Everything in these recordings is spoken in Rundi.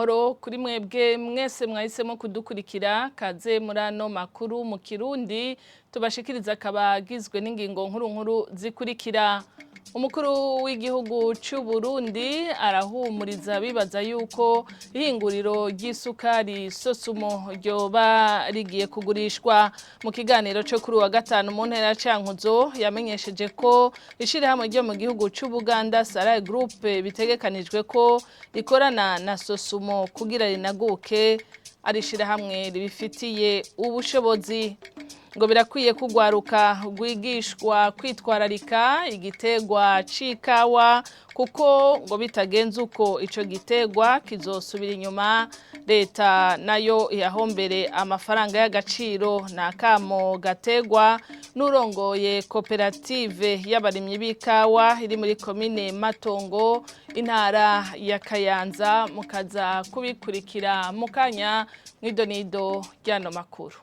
Amahoro kuri mwebwe mwese mwahisemo kudukurikira. Kaze muri ano makuru mu Kirundi tubashikiriza, akaba agizwe n'ingingo nkuru nkuru zikurikira. Umukuru w'igihugu cy'u Burundi arahumuriza bibaza yuko ihinguriro ry'isukari Sosumo ryoba rigiye kugurishwa. Mu kiganiro cyo kuri wa gatanu mu ntera ya Cankuzo, yamenyesheje ko ishirahamwe ryo mu gihugu cy'u Buganda Sarai Group bitegekanijwe ko rikorana na Sosumo kugira rinaguke, ari ishirahamwe ribifitiye ubushobozi. Ngo birakwiye kugwaruka rwigishwa kwitwararika igitegwa c'ikawa, kuko ngo bitagenze uko ico gitegwa kizosubira inyuma, leta nayo iyahombere amafaranga y'agaciro. Na kamo gategwa n'urongoye koperative y'abarimyi b'ikawa iri muri komine Matongo, intara ya Kayanza. Mukaza kubikurikira mukanya mw'idonido ry'ano makuru.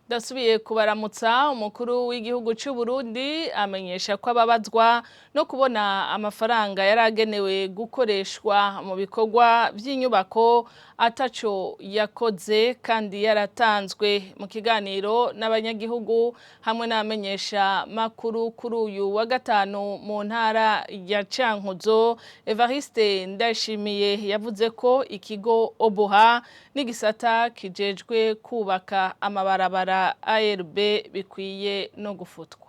Ndasubiye kubaramutsa. Umukuru w'igihugu cy'u Burundi amenyesha ko ababazwa no kubona amafaranga yaragenewe gukoreshwa mu bikorwa by'inyubako ataco yakoze kandi yaratanzwe. Mu kiganiro n'abanyagihugu hamwe n'abamenyesha makuru kuri uyu wa gatanu mu ntara ya Cankuzo, Evariste Ndayishimiye yavuze ko ikigo Obuha n'igisata kijejwe kubaka amabarabara ARB bikwiye no gufutwa.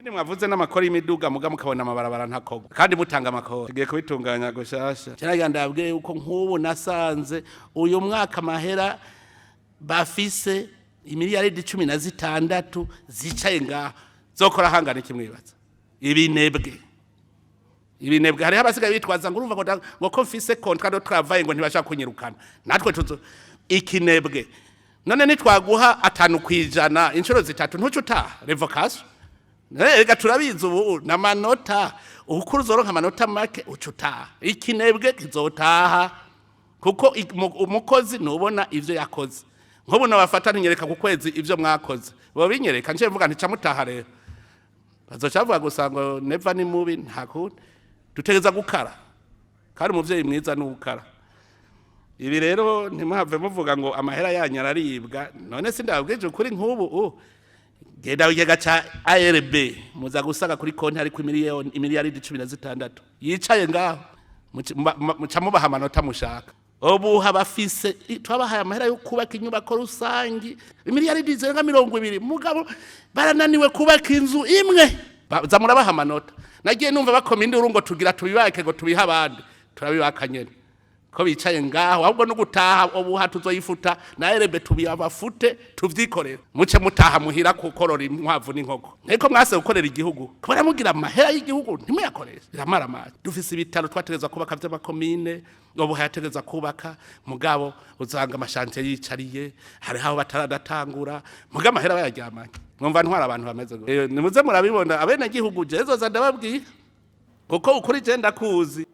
Ni mwavuze n'amakori y'imiduga, muga mukabona amabarabara ntakogwa kandi mutanga amakori. Tugiye kubitunganya gushasha. Cyaragira ndabwiye yuko nk'ubu nasanze uyu mwaka amahera bafise imiliyaridi 16 zicaye ngaho zokora hangana ikimwibaza ibinebwe ibinebwe. Hariho abasigaye bitwaza ngo urumva ngo ko mfise contrat de travail, ngo ntibashaka kunyirukana. Natwe tuzo ikinebwe. None nitwaguha 5% inshuro zitatu, ntuce utaha révocation? Ega turabizi ubu n'amanota, ukuru uzoronka amanota make uca utaha. Ikinebwe kizotaha, kuko umukozi ntubona ivyo yakoze. Nk'ubu nabafata ntinyereka ku kwezi ivyo mwakoze, bo binyereka nje mvuga ntica mutaha. Rero bazoca bavuga gusa ngo Neva ni mubi. Nta kundi, dutegereza gukara, kandi umuvyeyi mwiza ni ukara. Ibi rero ntimuhave muvuga ngo amahera yanyu araribwa. None sindababwije ukuri? Nk'ubu genda wigega ca ARB, muza gusaga kuri konti ariko imiliyoni, imiliyaridi 16 yicaye ngaho. Muca mubaha amanota mushaka. Ubu habafise twabahaye amahera yo kubaka inyubako rusangi, imiliyaridi zirenga 20, mugabo barananiwe kubaka inzu imwe. Za murabaha amanota. Nagiye numva bakoma induru ngo tugira tubibake, ngo tubihe abandi. Turabibaka nyene ko bicaye ngaho, ahubwo no gutaha. Ubu tuzoyifuta na ARB, tubiyabafute, tuvyikorera, muce mutaha muhira kukorora inkwavu n'inkoko. Niko mwase gukorera igihugu, kubera mugira amahera y'igihugu ntimuyakoreshe, biramara amazi. Dufise ibitaro twategerezwa kubaka vy'amakomine, ubu hayategerezwa kubaka, mugabo uzanga ama chantiers yicariye, hariho aho bataradatangura, muga amahera bayaryamanye. Mwumva ntwara abantu bameze gute? Nimuze murabibona abenegihugu, jewe ndababwiye kuko ukuri je ndakuzi.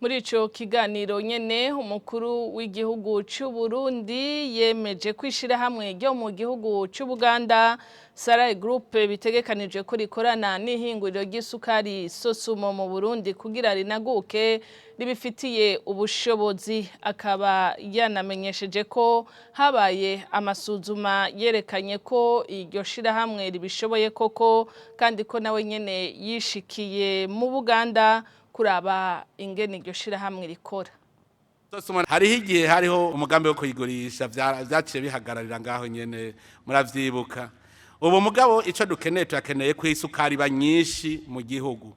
Muri ico kiganiro nyene, umukuru w'igihugu c'u Burundi yemeje ko ishirahamwe ryo mu gihugu c'u Buganda Sarai Group bitegekanijwe ko rikorana n'ihinguriro ry'isukari Sosumo mu Burundi kugira rinaguke, ribifitiye ubushobozi. Akaba yanamenyesheje ko habaye amasuzuma yerekanye ko iryo shirahamwe ribishoboye koko, kandi ko nawe nyene yishikiye mu Buganda kuraba ingene iryo shirahamwe rikora. Sosumo, hariho igihe hariho umugambi wo kuyigurisha, vyaciye bihagararira ngaho nyene, muravyibuka. Ubu mugabo ico dukeneye, turakeneye ko isukari iba nyinshi mu gihugu.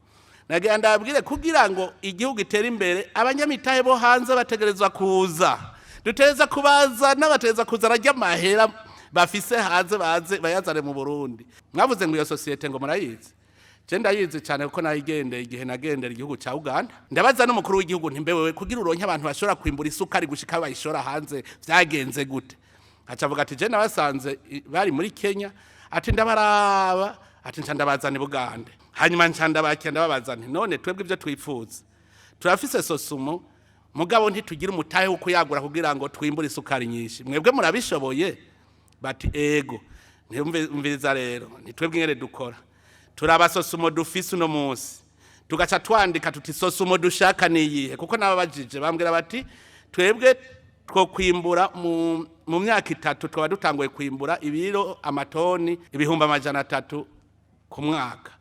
Nagira ndababwire, kugira ngo igihugu itere imbere, abanyamitahe bo hanze bategerezwa kuza, dutegereza kubazana, bategereza kuza ararya amahera bafise hanze, baze bayazane mu Burundi. Mwavuze ngo iyo société ngo murayizi. Je ndayizi cyane kuko nayigendeye igihe nagendera igihugu ca Uganda. Ndabaza n'umukuru w'igihugu nti: "Mbe wewe, kugira uronke abantu bashobora kwimbura isukari gushika bayishora hanze, vyagenze gute?" Aca avuga ati: "Je nabasanze bari muri Kenya," ati, "ndabaraba," ati, "nca ndabazana i Bugande, hanyuma nca ndabakira, ndababaza nti: 'None twebwe ibyo twifuza, turafise Sosumo.'" Mugabo ntitugira umutahe wo kuyagura kugira ngo twimbure isukari nyinshi. Mwebwe murabishoboye? Bati ego. Ntiyumviriza rero, nitwebwe ingene dukora. Turaba SOSUMO dufise uno munsi, tugaca twandika tuti SOSUMO dushaka niyihe? Kuko n'ababajije bambwira bati twebwe two kwimbura mu myaka 3 twaba dutanguye kwimbura ibiro amatoni 300,000 ku mwaka.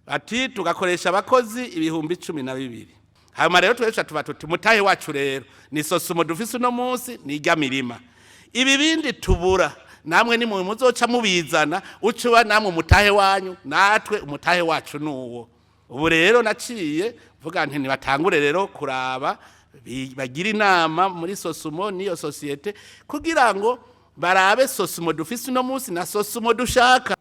Ati tugakoresha abakozi 12,000. Hanyuma rero twese tuba tuti mutahe wacu rero ni SOSUMO dufise uno munsi, nirya mirima. Ibi bindi tubura namwe ni mu muzoca mubizana, ucuba namwe umutahe wanyu, natwe umutahe wacu nuwo. Ubu rero naciye vuga nti nibatangure rero kuraba bagira inama muri SOSUMO n'iyo société kugira ngo barabe SOSUMO dufise uno munsi na SOSUMO dushaka.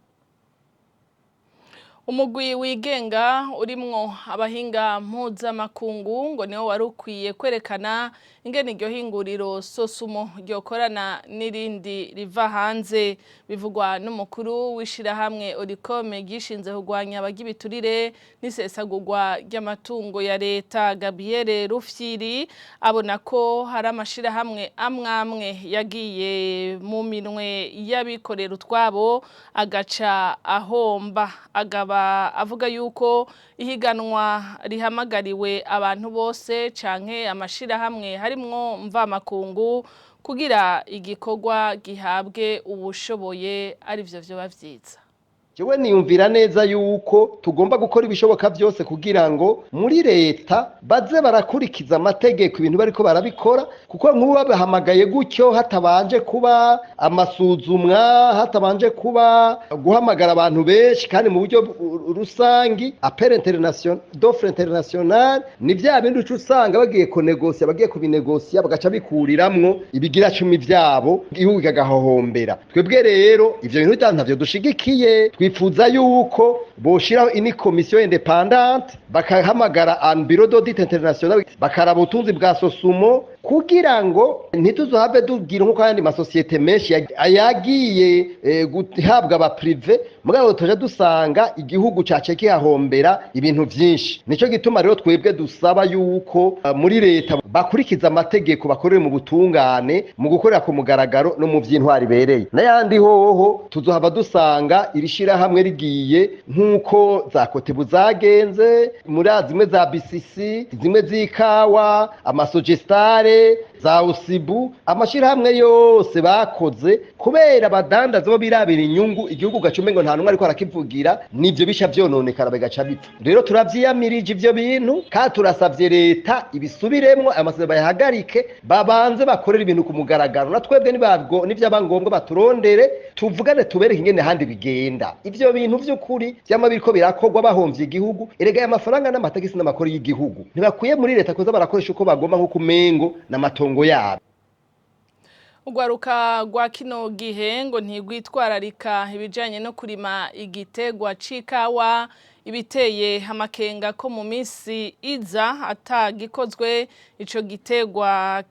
Umugwi wigenga urimwo abahinga mpuzamakungu ngo niwo wari ukwiye kwerekana ingene iryo hinguriro SOSUMO ryokorana n'irindi riva hanze. Bivugwa n'umukuru w'ishirahamwe Olucome ryishinze kurwanya abagibiturire n'isesagurwa ry'amatungo ya leta, Gabriel Rufyiri. Abona ko hari amashirahamwe amwamwe yagiye mu minwe y'abikorera utwabo agaca ahomba. Agaba avuga yuko ihiganwa rihamagariwe abantu bose canke amashirahamwe harimwo mvamakungu kugira igikorwa gihabwe ubushoboye, arivyo vyoba vyiza. Jewe niyumvira neza yuko tugomba gukora ibishoboka byose kugira ngo muri leta baze barakurikiza amategeko ibintu bariko barabikora, kuko nk'ubu babahamagaye gutyo hatabanje kuba amasuzumwa, hatabanje kuba guhamagara abantu benshi kandi mu buryo rusangi, appel international, d'offre international, ni vya bindi uca usanga bagiye kunegosiya, bagiye kubinegosiya bagaca bikuriramwo ibigira cumi vyabo, igihugu kikagahohombera. Twebwe rero ivyo bintu ntavyo dushigikiye. Twifuza yuko boshiraho ini commission indépendante, bakahamagara un bureau d'audit international, bakaraba ubutunzi bwa SOSUMO kugira ngo ntituzohave tugira nkuko ayandi masosiyete menshi yagiye guhabwa aba privé, mugabo tuja dusanga igihugu cace kihahombera ibintu vyinshi. Nico gituma rero twebwe dusaba yuko muri leta bakurikiza amategeko, bakorere mu butungane, mu gukorera ku mugaragaro no mu vy'intwari ibereye. N'ayandi hoho tuzohava dusanga iri shirahamwe rigiye nk'uko za COTEBU zagenze, muri zimwe za BCC, zimwe z'ikawa, amasogestare, za usibu, amashirahamwe yose bakoze kubera abadandaza bo birabira inyungu, igihugu gacume ngo nta numwe ariko arakivugira, nivyo bisha vyononekara bigaca bipfa. Rero turavyiyamirije ivyo bintu kandi turasavye leta ibisubiremwo, aya masezerano bayahagarike, babanze bakorere ibintu ku mugaragaro. Na twebwe nibabwo nivyaba ngombwa baturondere, tuvugane, tubereke ingene handi bigenda. Ivyo bintu vy'ukuri vyama biriko birakorwa bahomvye igihugu. Erega aya mafaranga n'amatagisi n'amakori y'igihugu, ntibakwiye muri leta kuza barakoresha uko bagomba nk'uko umengo n'amatongo yabo. Urwaruka rwa kino gihe ngo ntigwitwararika ibijanye no kurima igitegwa c'ikawa, ibiteye amakenga ko mu minsi iza atagikozwe ico gitegwa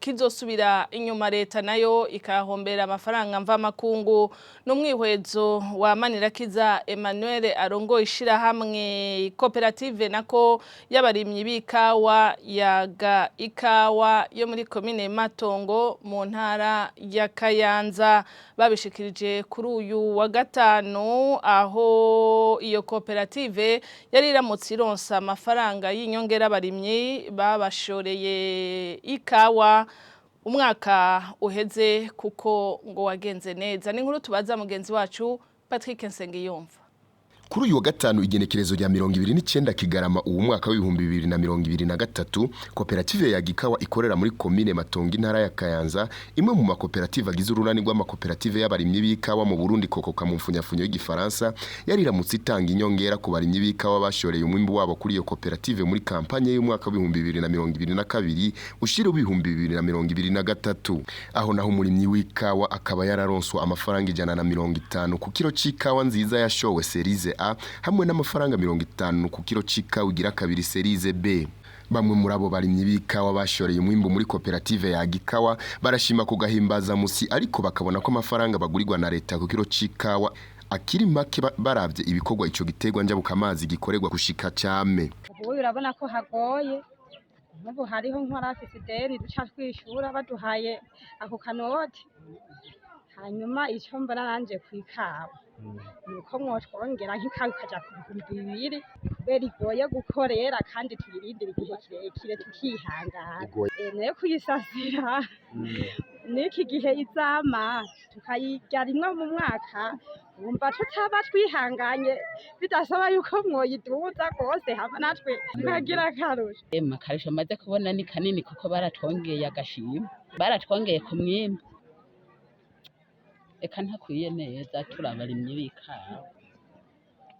kizosubira inyuma, leta nayo ikahombera amafaranga mvamakungu. N'umwihwezo wa Manirakiza Emmanuel arongoye ishirahamwe koperative nako y'abarimyi b'ikawa Yaga Ikawa yo muri komine Matongo mu ntara ya Kayanza. Babishikirije kuri uyu wa gatanu aho iyo koperative yari iramutse ironsa amafaranga y'inyongera abarimyi babashoreye ikawa umwaka uheze, kuko ngo wagenze neza. Ni inkuru tubaza mugenzi wacu Patrick Nsengiyumva. Kuri uyu wa gatanu, igenekerezo rya 29 Kigarama uwu mwaka w'2023, koperative ya Gikawa ikorera muri komine Matongo, intara ya Kayanza, imwe mu makoperative agize urunani rw'amakoperative y'abarimyi b'ikawa mu Burundi, KOKOKA mu mfunyafunyo y'igifaransa, yariramutse itanga inyongera ku barimyi b'ikawa bashoreye umwimbu wabo kuri iyo koperative muri kampanye y'umwaka w'2022 ushira w'2023. Aho naho umurimyi w'ikawa akaba yararonswa amafaranga 150 ku kiro c'ikawa nziza yashowe série A, hamwe n'amafaranga 50 ku kiro c'ikawa igira kabiri série B. Bamwe muri abo barimyi b'ikawa bashoreye umwimbu muri koperative ya Gikawa barashima kugahimbaza musi, ariko bakabona ko amafaranga bagurirwa na leta ku kiro c'ikawa akiri make baravye ibikorwa ico giterwa njabukamazi gikorerwa gushika came. Ubu urabona ko hagoye. Nk'ubu hariho nk'uwarafise ideni duca twishura baduhaye ako kanoti. Hanyuma ico mbona nanje kw'ikawa nuko mwotwongera nk'ikawa ikaja ku 2000, kubera igoye gukorera kandi tuyirindira igihe kirekire tukihangana. Nayo kuyisasira n'iki gihe izama tukayirya rimwe mu mwaka, wumva tutaba twihanganye, bidasaba yuko mwoyiduza rwose hama natwe tukagira akarusho. Akarusho maze kubona ni kanini kuko baratwongeye agashimwe, baratwongeye ku mwimbu. Eka ntakwiye neza, turi abarimyi b'ikawa,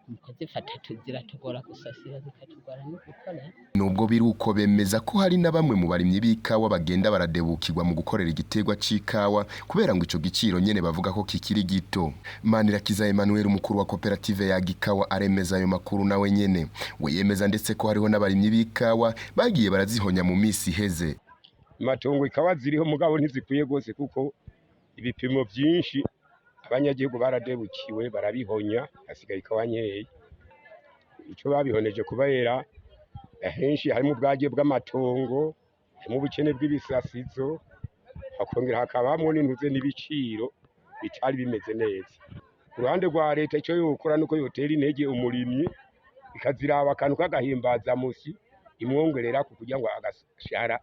mu kuzifata ziratugora gusasira, zikatugora no gukora. Nubwo biri uko, bemeza ko hari na bamwe mu barimyi b'ikawa bagenda baradebukirwa mu gukorera igiterwa c'ikawa kubera ngo ico giciro nyene bavuga ko kikiri gito. Manirakiza Emmanuel, umukuru wa koperative ya Gikawa, aremeza ayo makuru nawe nyene. We yemeza ndetse ko hariho n'abarimyi b'ikawa bagiye barazihonya mu misi iheze. Matongo ikawa ziriho, mugabo ntizikwiye gose, kuko ibipimo byinshi abanyagihugu baradebukiwe barabihonya, hasigaye ikawa nkeya. Ico babihoneje kubera ahenshi harimo ubwage bw'amatongo, harimo ubukene bw'ibisasizo, hakongera hakabamwo n'intuze n'ibiciro bitari bimeze neza. Ku ruhande rwa leta, icyo yokora nuko yotera intege umurimyi, ikaziraba akantu k'agahimbazamusi imwongerera kugira ngo agashahara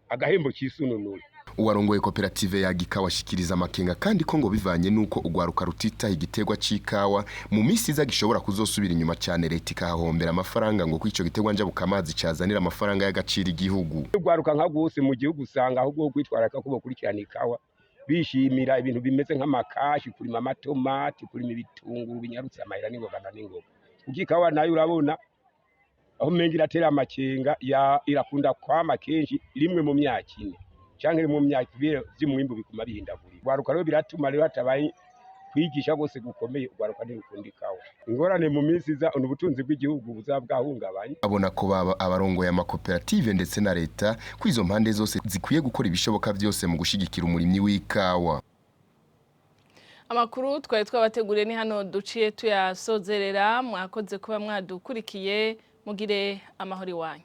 agahembo kisununure. Uwarongoye koperative ya Gikawa ashikiriza amakenga kandi ko ngo bivanye nuko ugwaruka rutitaha igiterwa c'ikawa, mu misi iza gishobora kuzosubira inyuma cyane, leta ikahahombera amafaranga, ngo kwico giterwa njabukamazi cazanira amafaranga y'agaciro igihugu. Ugwaruka nka rwose mu gihugu usanga ahubwo kwitwararika ko bokurikirana ikawa, bishimira ibintu bimeze nk'amakashi, kurima amatomati, kurima ibitunguru binyarutse amahera n'ingoga na n'ingoga, kuko ikawa nayo urabona aho umenga iratera amakenga ya irakunda kwama kenshi rimwe mu myaka 4 canke rimwe mu myaka 2, vy'umwimbu biguma bihindagurika. Ugwaruka rero biratuma rero hatabaye kwigisha rwose gukomeye, ugwaruka ntirukunda ikawa. Ingorane mu minsi iza ni ubutunzi bw'igihugu buzaba bwahungabanye. Abona ko baba abarongoye amakoperative ndetse na leta, ko izo mpande zose zikwiye gukora ibishoboka byose mu gushigikira umurimyi w'ikawa. Amakuru twari twabateguriye ni hano duciye tuyasozerera. Mwakoze kuba mwadukurikiye, mugire amahoro iwanyu.